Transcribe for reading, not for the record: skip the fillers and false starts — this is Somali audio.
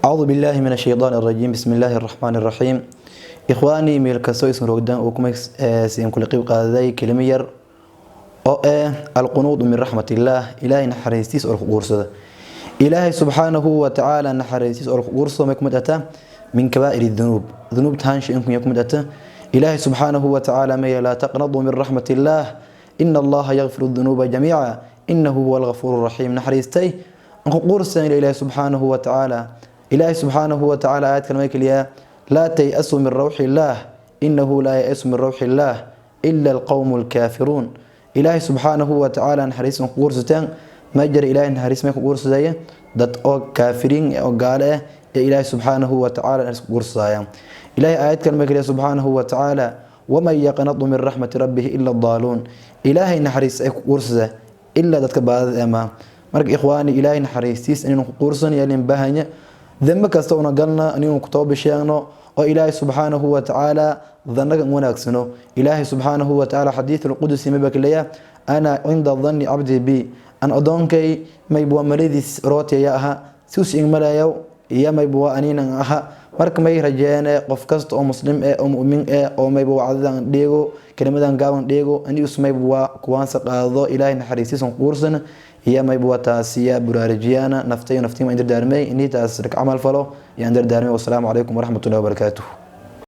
Acuudu billaahi min ashaytaan arajiim. Bismi illaahi araxmaani araxiim. Ikhwaanii, meel kastoo isin rogdaan uu kuma siin kula qeyb qaadaday kelimo yar oo alqunuudu min raxmatillaah, Ilaahay naxariistiis oo laku guursada. Ilaahay subxaanahu wa tacaala naxariistiis oo laku guursado may kumid ataa min kabaa'ir dunuub, dunuubta haansha inkunya kumid ata. Ilaahay subxaanahu wa tacaala maya: "Laa taqnaduu min raxmatillaah, ina Allaha yakfiru dunuuba jamiica, inahu huwa algafuuru raxiim." Naxariistay anku guursan ila Ilaahay subxaanahu wa tacaala. Ilaahay subxaanahu wa tacaala aayad kale may keliyaa: "Laa tay-asuu min rawxi illaah, inahu laa ya-asu min rawxi illaah ila alqowmu alkaafiruun." Ilaahay subxaanahu wa tacaala naxariis ku guursateen ma jira. Ilaahay naxariis may ku guursadaya dad oo kaafiriin oo gaale ah ee Ilaahay subxaanahu wa tacaala naxariis ku guursadaya. Ilaahay aayad kale may keliya subxaanahu wa tacaala: "Waman yaqnadu min raxmati rabbihi ila daaluun." Ilaahay naxariis ay ku guursada ilaa dadka baadada ama. Marka ikhwaani, Ilaahay naxariistiis inaynu ku guursan yaalin baahanya dembe kasta una galna inaynu ku toobasheegno oo Ilaahay subxaanahu wa tacaala danaga wanaagsano. Ilaahay subxaanahu wa tacaala xadiid alqudusi mayba kaleeya: "Ana cinda danni cabdi bi," an adoonkay mayb waa maladiis rooti ayaa ahaa sius ingmalayaw iyo mayb waa aniinan aha. Marka may rajeene qof kasta oo muslim eh oo mu'min eh oo mayb wacdadan dheego, kelimadan gaaban dheego, anius mayb waa kuwaansa qaado Ilaahay naxariistiisan kuguursan iyo mayb waa taasiya buraarijiyaana naftay naftiima in dardaarmay inii taas camal falo iyo an dardaarmay. Wasalaamu calaykum waraxmatullahi wabarakaatuh.